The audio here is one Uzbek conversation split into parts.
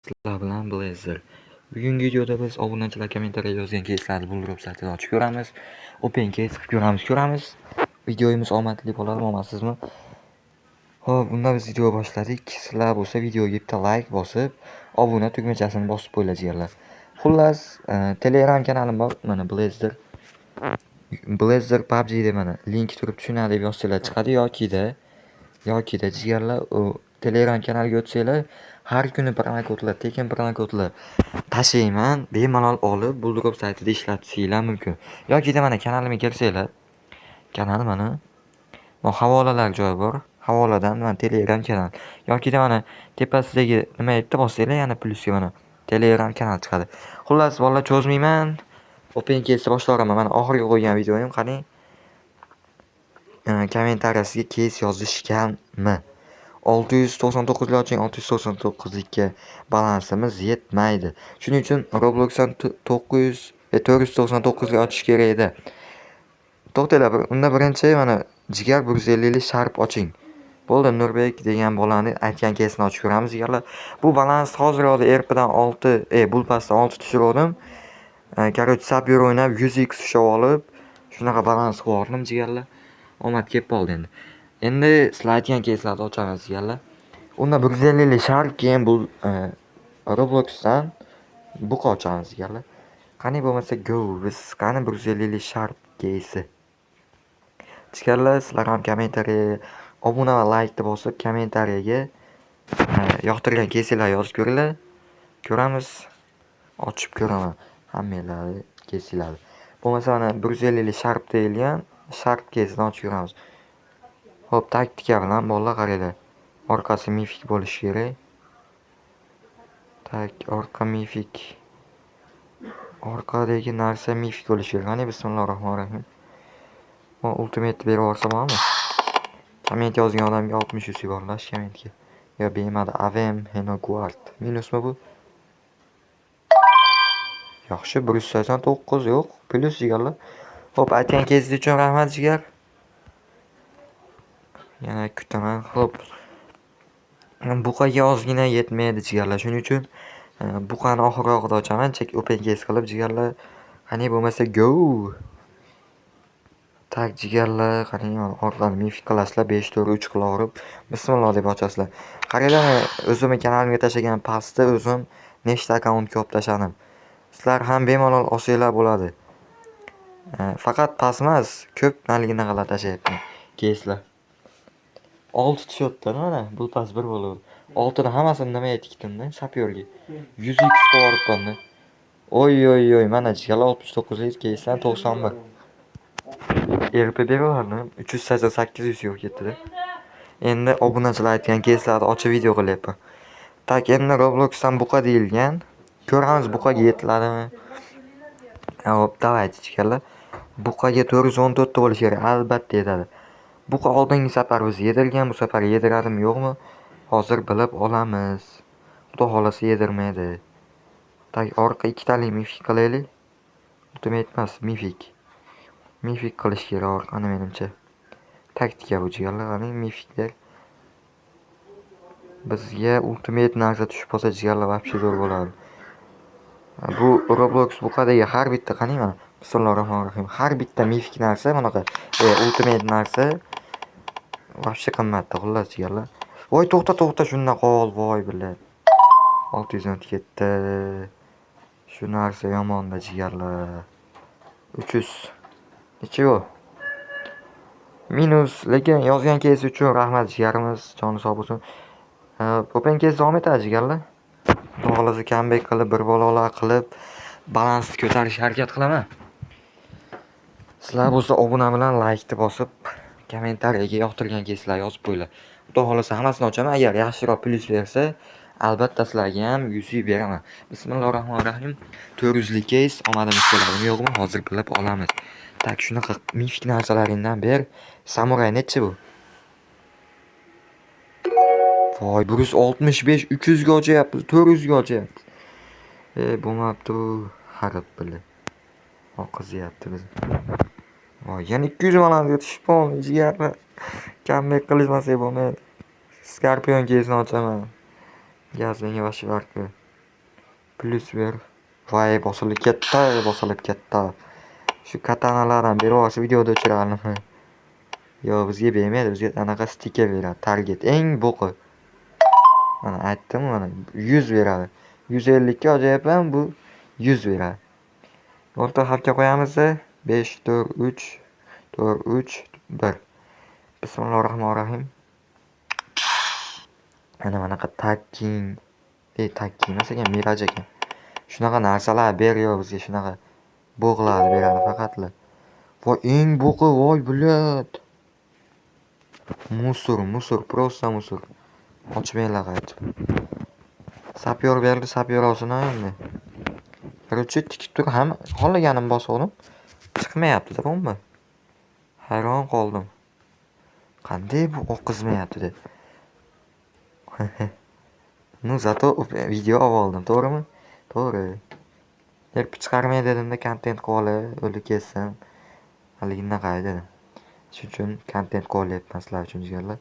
Sizlar bilan Blazer. Bugungi videoda biz obunachilar kommentariyaga yozgan keyslarni Bulldrop saytida ochib ko'ramiz. Open case qilib ko'ramiz, ko'ramiz. Videomiz omadli bo'ladimi, omadsizmi? Xo'p, unda biz video boshladik. Sizlar bo'lsa videoga bitta like bosib, obuna tugmachasini bosib qo'yinglar, jigarlar. Xullas, Telegram kanalim bor, mana Blazer. Blazer PUBG deb mana link turib, tushunadi deb yozsanglar chiqadi yokida jigarlar, u Telegram kanaliga o'tsanglar, har kuni promokodlar, tekin promokodlar tashlayman, bemalol olib Bulldrop saytida ishlatishingiz mumkin. Yokida mana kanalimga kirsanglar, kanal mana bu havolalar joyi bor. Havoladan mana Telegram kanal. Yokida mana tepasidagi nima yerda bossanglar, yana plyusga mana Telegram kanal chiqadi. Xullas, bolalar, cho'zmayman. Open case boshlayveraman. Mana oxirgi qo'ygan videoyim, qarang. Kommentariyasiga case yozishganmi? 699 lik oching, 699 likka balansimiz yetmaydi. Shuning uchun Robloxdan 900 499 lik ochish kerak edi. To'xtanglar, unda birinchi mana jigar 150 lik sharp oching. Bo'ldi, Nurbek degan bolani aytgan keysini ochib ko'ramiz, jigarlar. Bu balans hozir hozir RPdan 6, Bullpassdan 6 tushirgandim. Короче, sapyor o'ynab 100x ushlab olib, shunaqa balans qilib yubordim, jigarlar. Omad kelib qoldi endi. Endi sizlar aytgan keyslarni ochamiz, jigarlar. Unda 150 lik sharp, keyin bu Robloxdan buqa ochamiz, jigarlar. Qani bo'lmasa go, biz qani 150 lik sharp keysi. Jigarlar, sizlar ham kommentariyaga obuna va laykni bosib, kommentariyaga yoqtirgan keysinglarni yozib ko'ringlar. Ko'ramiz. Ochib ko'raman hammanglarni keysinglarni. Bo'lmasa mana 150 lik sharp deyilgan sharp keysini ochib ko'ramiz. Xo'p, taktika bilan, bolalar, qaranglar. Orqasi мифик bo'lishi kerak. Так, orqa мифик. Orqadagi narsa мифик bo'lishi kerak. Qani, bismillahirrohmanirrohim. O, ultimate berib yuborsa bormi? Komment yozgan odamga 60 yuz yuboriladi kommentga. Yo, bermadi. AVM Henoguard. Minusmi bu? Yaxshi, 189 yo'q. Plyus, jigarlar. Xo'p, aytgan kezingiz uchun rahmat, jigar. Yana kutaman. Xo'p. Buqaga ozgina yetmaydi, jigarlar. Shuning uchun buqani oxirrog'ida ochaman. Chek open case qilib, jigarlar. Qani bo'lmasa go. Так, jigarlar, qarang, mana orqani мифик qilasizlar, 5 4 3 qilaverib, bismillah deb ochasizlar. Qaranglar, o'zimni kanalimga tashlagan pastda o'zim nechta akkauntga olib tashladim. Sizlar ham bemalol olsanglar bo'ladi. Faqat past emas, ko'p haliginaqalar tashlayapman. Keyslar. 6 tushyapti mana, bu pas 1 bo'ldi. Oltini hammasini nimaga tikdimda? Sapyorga. 100x qilib yuboribman-da. Oy oy oy, mana jigarlar, 69 lik keysdan 91. RP beraverdim. 388 yuz yo'q ketdi-da. Endi obunachilar aytgan keyslarni ochib video qilyapman. Так, endi Robloxdan buqa deyilgan. Ko'ramiz, buqaga yetiladimi? Hop, давайте, jigarlar. Buqaga 414 ta bo'lishi kerak, albatta yetadi. Buqa oldingi safar biz yedirgan, bu safar yediradimi, yo'qmi? Hozir bilib olamiz. Xudo xohlasa yedirmaydi. Так, orqa ikkitalik мифик qilaylik. Ultimate emas, мифик. Мифик qilish kerak orqani menimcha. Taktika bu, jigarlar, qarang, мифик lar. Bizga ultimate narsa tushib qolsa, jigarlar, вообще zo'r bo'ladi. Bu Roblox buqadagi har bitta, qarang, mana bismillahirrohmanirrohim. Har bitta мифик narsa bunaqa, ultimate narsa вообще qimmatda, xullas, jigarlar. Voy, to'xta, to'xta, shundan qol, voy billa. 600 o'tib ketdi. Shu narsa yomonda, jigarlar. 300. Ничего. Minus, lekin yozgan case uchun rahmat, jigarimiz, joni sog' bo'lsin. Open case davom etadi, jigarlar. Xudo xohlasa comeback qilib, bir balolar qilib, balansni ko'tarishga harakat qilaman. Sizlar bo'lsa obuna bilan laykni bosib, kommentariyaga yoqtirgan keyslarni yozib qo'yinglar. Xudo xohlasa hammasini ochaman. Agar yaxshiroq plyus bersa, albatta sizlarga ham UC beraman. Bismillahirrohmanirrohim. 400 lik case omadimiz keladimi, yo'qmi? Hozir bilib olamiz. Так, shunaqa мифик narsalaringdan ber. Samuray nechi bu? Voy, 165, 300 ga ochyapmiz, 400 ga ochyapmiz. E, bo'lmabdi bu. Harib bili. Oqizyapti bizni. Voy, yana 200 balandga tushib qoldi, jigarlar. Comeback qilishmasak bo'lmaydi. Scorpion keysini ochaman. Gaz menga вообще farqi. Plyus ber. Voy, bosilib ketdi, bosilib ketdi. Shu katanalar ham berib olsa videoda o'chirardim. Yo'q, bizga bermaydi, bizga anaqa stiker beradi. Target eng bo'qi. Mana aytdim, mana 100 beradi. 150 ga ochyapman, bu 100 beradi. O'rta xatga qo'yamiz. 5 4 3 4 3 1. Bismillahirrohmanirrohim. Mana bunaqa takking, takking emas ekan, miraj ekan. Shunaqa narsalar ber, yo'q bizga shunaqa bo'g'larni beradi faqatla. Voy, eng bo'qi, voy, блядь. Мусор, мусор, просто мусор. Ochmanglar qaytib. Sapyor berdi, sapyor olsin endi. Короче, tikib tur, hamma xohlaganimni bosgandim. Chiqmayapti-da bomba. Hayron qoldim. Qanday bu oqizmayapti deb. Ну, зато video olib oldim, to'g'rimi? To'g'ri. Erpi chiqarmay dedimda, kontent qilib olay, o'li ketsin. Haligi dedim. Shuning uchun kontent qilib olyapman sizlar uchun, jigarlar.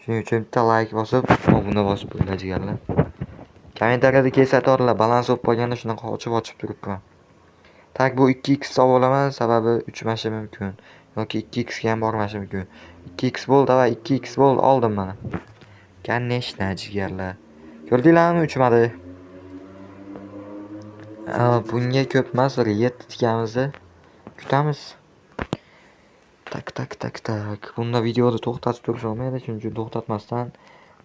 Shuning uchun bitta like bosib, obuna bosib qo'yinglar, jigarlar. Kommentariyada kesatvorlar, balans bo'lib qolganda shunaqa ochib-ochib turibman. Так, bu 2x olib olaman, sababi uchmashi mumkin yoki 2x ga ham bormashi mumkin. 2x bo'ldi, давай, 2x bo'ldi, oldim mana. Конечно, jigarlar. Ko'rdinglarmi, uchmadi. Bunga ko'p emas, bir 7 tikamiz. Kutamiz. Так, так, так, так. Bunda videoni to'xtatib turish olmaydi, shuning uchun to'xtatmasdan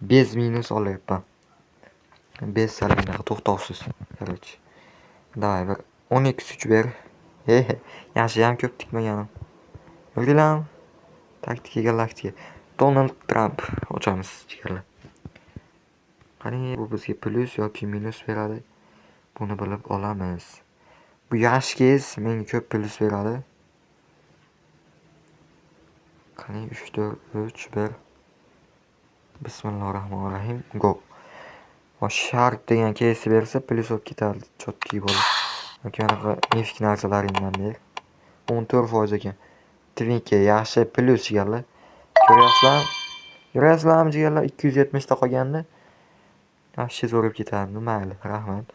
без minus olyapman. Без salinaqa to'xtovsiz. Короче. Давай bir 10x 3 ber. Yaxshiyam ko'p tikmaganim. Ko'rdinglarmi? Taktika galaktika. Donald Tramp ochamiz, jigarlar. Qani, bu bizga plyus yoki minus beradi. Buni bilib olamiz. Bu yaxshi кейс, menga ko'p plyus beradi. Qani, 3 4 3 1. Bismillahirrohmanirrohim. Go. Va shark degan кейs bersa, plyus bo'lib ketardi, чёткий bo'lib. Yoki anaqa мифик narsalaringdan ber. 14% ekan. Twinkie yaxshi plyus, jigarlar. Ko'ryapsizlarmi? Ko'ryapsizlarmi, jigarlar? 270 ta qolgandi. Yaxshi zo'rib ketardi. Mayli, rahmat.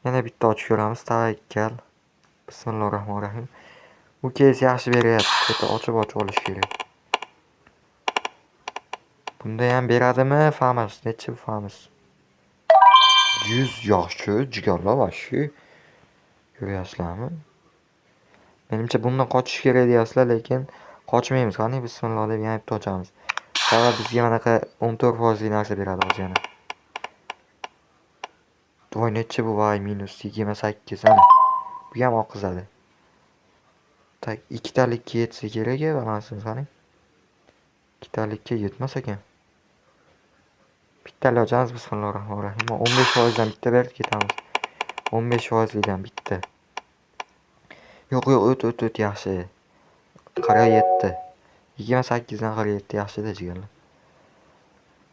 Yana bitta ochib ko'ramiz. Tavakkal. Bismillahirrohmanirrohim. Bu кейс yaxshi beryapti. Bitta ochib-ochib olish kerak. Bunda ham beradimi? Famas. Nechi Famas? 100 yaxshi, jigarlar, вообще. Ko'ryapsizlarmi? Menimcha bundan qochish kerak deyapsizlar, lekin qochmaymiz. Qani, bismillah deb yana bitta ochamiz. Sababi bizga manaqa 14 foizli narsa beradi hozir yana. Voy, nechi bu? Voy, minus 28, ana. Bu ham oqizadi. Так, ikkitalikka yetsa kerak balansimiz, qani. Ikkitalikka yetmas ekan. Bittali ochamiz, bismillahirrohmanirrohim. 15% dan bitta berib ketamiz. 15 foizlidan bitta. Yo'q, yo'q, o't, o't, o't, yaxshi. 47. 28 dan 47 yaxshi-da, jigarlar.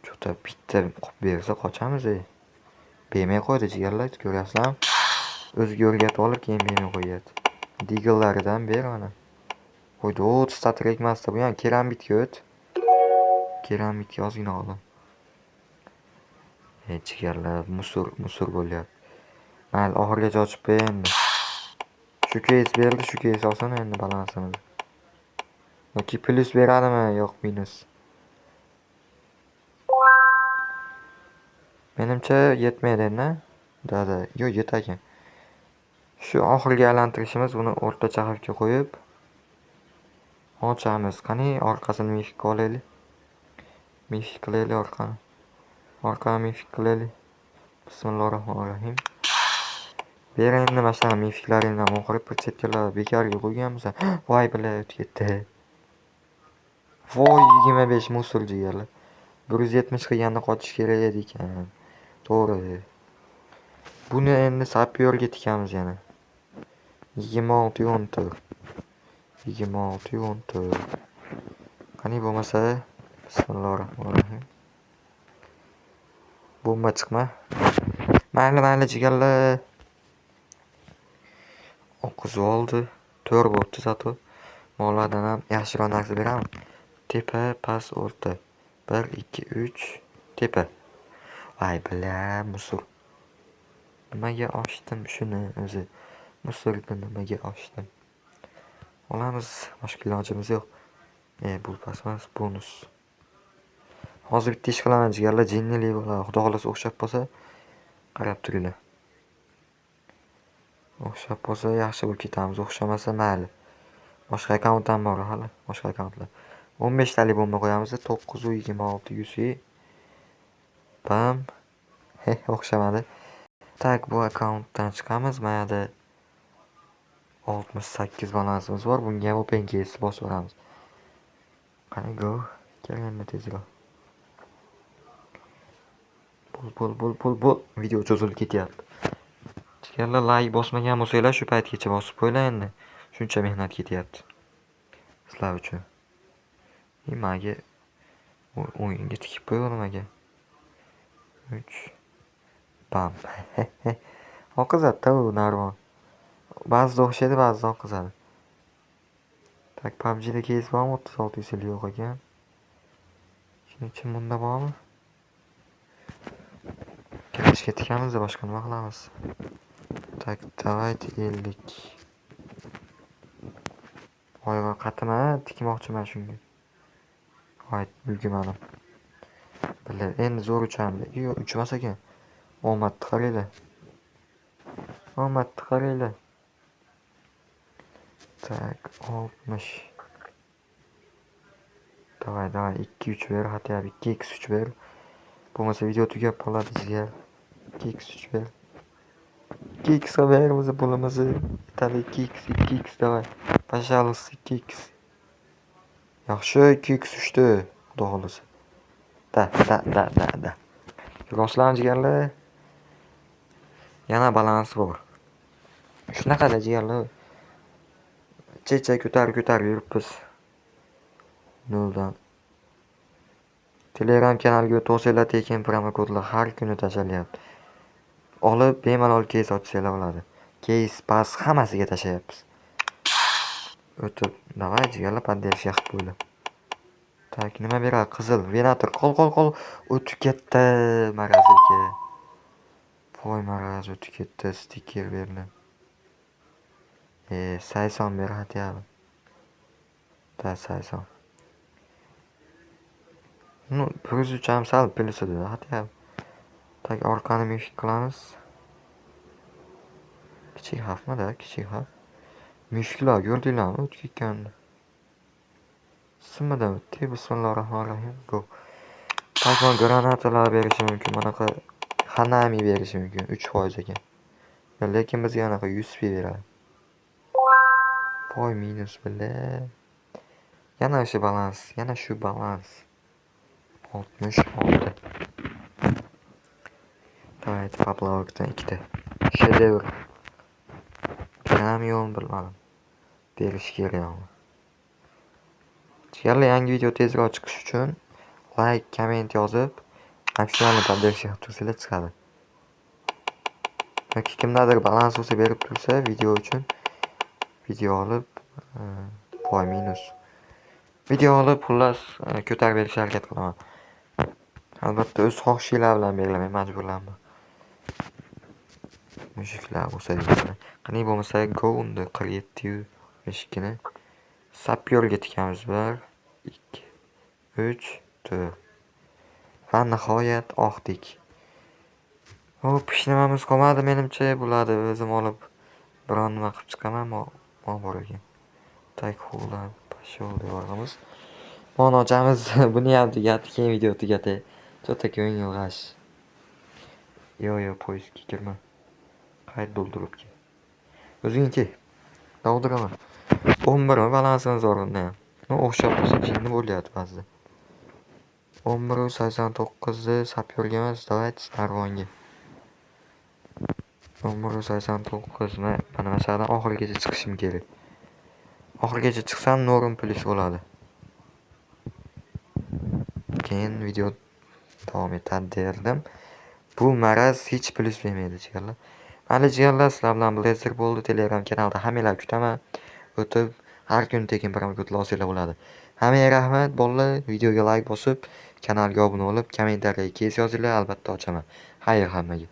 Чё-то bitta qolib bersa qochamiz, ey. Bermay qo'ydi, jigarlar, ko'ryapsizlarmi? O'ziga o'rgatib olib, keyin bermay qo'yyapti. Deaglelaridan ber mana. Qo'ydi, o't, StatTrak emasda bu ham kerambitga o't. Kerambitga ozgina qoldi. Ey, jigarlar, мусор, мусор bo'lyapti. Mayli, oxirigacha ochib qo'yay endi. Shu кейс berdi, shu кейс olsin endi balansimizni. Yoki plyus beradimi? Yo'q, minus. Menimcha yetmaydi endi. Да, да, yo'q, yetakan. Shu oxirgi aylantirishimiz, buni o'rtacha xavfga qo'yib ochamiz. Qani, orqasini мифик ka olaylik. Мифик qilaylik orqani. Orqani мифик qilaylik. Bismillahirrohmanirrohim. Ber endi mana shunaqa мифик laringdan oxiri перчатка lar bekorga qo'yganmisan. Voy, бля, o'tib ketdi. Voy, 25 мусор, jigarlar. 170 qilganda qochish kerak edi ekan. To'g'ri. Buni endi sapyorga tikamiz yana. 26 14. 26 14. Qani bo'lmasa, bismillahirrohmanirrohim. Bomba chiqma. Mayli, mayli, jigarlar. Oqizib oldi. 4 bo'pti зато. Mollardan ham yaxshiroq narsa beradimi? Tepa, past, o'rta. 1, 2, 3, tepa. Voy, бля, мусор. Nimaga ochdim shuni o'zi? Мусор ni nimaga ochdim? Olamiz, boshqa ilojimiz yo'q. Bu pas emas, bonus. Hozir bitta ish qilaman, jigarlar, jinnilik bo'ladi. Xudo xohlasa o'xshab qolsa, qarab turinglar. O'xshab qolsa yaxshi bo'lib ketamiz, o'xshamasa mayli. Boshqa akkaunt ham bor hali, boshqa akkauntlar. 15 talik bomba qo'yamiz, 926 UC. Bam. He, o'xshamadi. Так, bu akkauntdan chiqamiz. Mana yerda 68 balansimiz bor. Bunga ham open case bosib yuboramiz. Qani, go. Kel endi tezroq. Bo'l, bo'l, bo'l, bo'l, bo'l. Video cho'zilib ketyapti. Jigarlar, like bosmagan bo'lsanglar, shu paytgacha bosib qo'yinglar endi. Shuncha mehnat ketyapti sizlar uchun. Nimaga o'yinga tikib qo'ydi nimaga? 3. Bam. Oqizadi-da u narvon. Ba'zida o'xshaydi, ba'zida oqizadi. Так, PUBG'da case bormi? 36 yil yo'q ekan. Shuning uchun bunda bormi? Kirishga tikamiz, boshqa nima qilamiz? Так, давайте 50. Voy voy, qatima tikmoqchiman shunga. Voy, ulgurmadim. Bili, endi zo'r uchamdi. Yo'q, uchmas ekan. Omadni qaranglar. Omadni qaranglar. Так, 60. Давай, давай, 2 3 ber, хотя бы 2 x 3 ber. Bo'lmasa video tugab qoladi, jigar. 2 x 3 ber. 2 x ber o'zi pulimizni. Yetadi 2 x, 2 x, давай. Пожалуйста, 2 x. Yaxshi, 2 x 3 xudo xohlasa. Да, да, да, да, да. Ko'rasizlarmi, jigarlar? Yana balans bor. Shunaqada, jigarlar. Checha ko'tarib ko'tarib yuribmiz. Noldan. Telegram kanaliga o'tib olsanglar, tekin promokodlar har kuni tashlalyapti. Olib bemalol case ochsanglar bo'ladi. Case, pas hammasiga tashlayapmiz. O'tib, давай, jigarlar, поддержка qilib qo'ydi. Так, nima beradi? Qizil, venator, qol, qol, qol. O'tib ketdi, морозилка. Voy, maraz, o'tib ketdi, stiker berdi. 80 ber хотя бы. Да, 80. Ну, 103 ham sal plyus edi, хотя бы. Так, orqani мифик qilamiz. Kichik xavfmidi? Kichik xavf. Мифик lar ko'rdinglarmi o'tib ketganini? Simidan o'tdi. Bismillahirrohmanirrohim. Go. Так, granatalar berishi mumkin. Bunaqa Hanami berishi mumkin. 3% ekan. Lekin bizga anaqa 100 p beradi. Voy, minus, бля. Yana o'sha balans, yana shu balans. 66. Давайте поплавок dan ikkita. Shedevr. Beradimi yo'qmi bilmadim. Berishi kerak. Jigarlar, yangi video tezroq chiqishi uchun like, komment yozib, maksimal поддержка qilib tursanglar chiqadi. Yoki kimdadir balans bo'lsa berib tursa video uchun video olib, voy, minus. Video olib, xullas, ko'tarib berishga harakat qilaman. Albatta, o'z xohishinglar bilan beriladi, majburlanma. Mushuklar bo'lsa degani. Qani bo'lmasa go unda 47 yu 52 ni sapyorga tikamiz. 1, 2, 3, 4. Va nihoyat oqdik. Hop, hech nimamiz qolmadi menimcha. Bularni o'zim olib biron nima qilib chiqaman. Mol bor ekan. Так, xullas, пошёл deb yuboramiz. Molni ochamiz. Buni ham tugatdi, keyin video tugatay. Что-то ko'ngil g'ash. Yo'q, yo'q, поиск ga kirma. Qayt to'ldiribki. O'zingniki. Doldiraman. 11 balansimiz bor unda ham. O'xshab qolsa jinni bo'lyapti ba'zida. 11.89 ni sapyorga emas, давайте narvonga. 11.89. Mana shu yerdan oxirigacha chiqishim kerak. Oxirigacha chiqsam норм plyus bo'ladi. Keyin video davom etadi derdim. Bu maraz hech plyus bermaydi, jigarlar. Mayli, jigarlar, sizlar bilan Blazer bo'ldi. Telegram kanalida hammanglarni kutaman. O'tib har kuni tekin promokodlar olsanglar bo'ladi. Hammaga rahmat, bolalar. Videoga like bosib, kanalga obuna bo'lib, kommentariyaga case yozinglar, albatta ochaman. Xayr hammaga.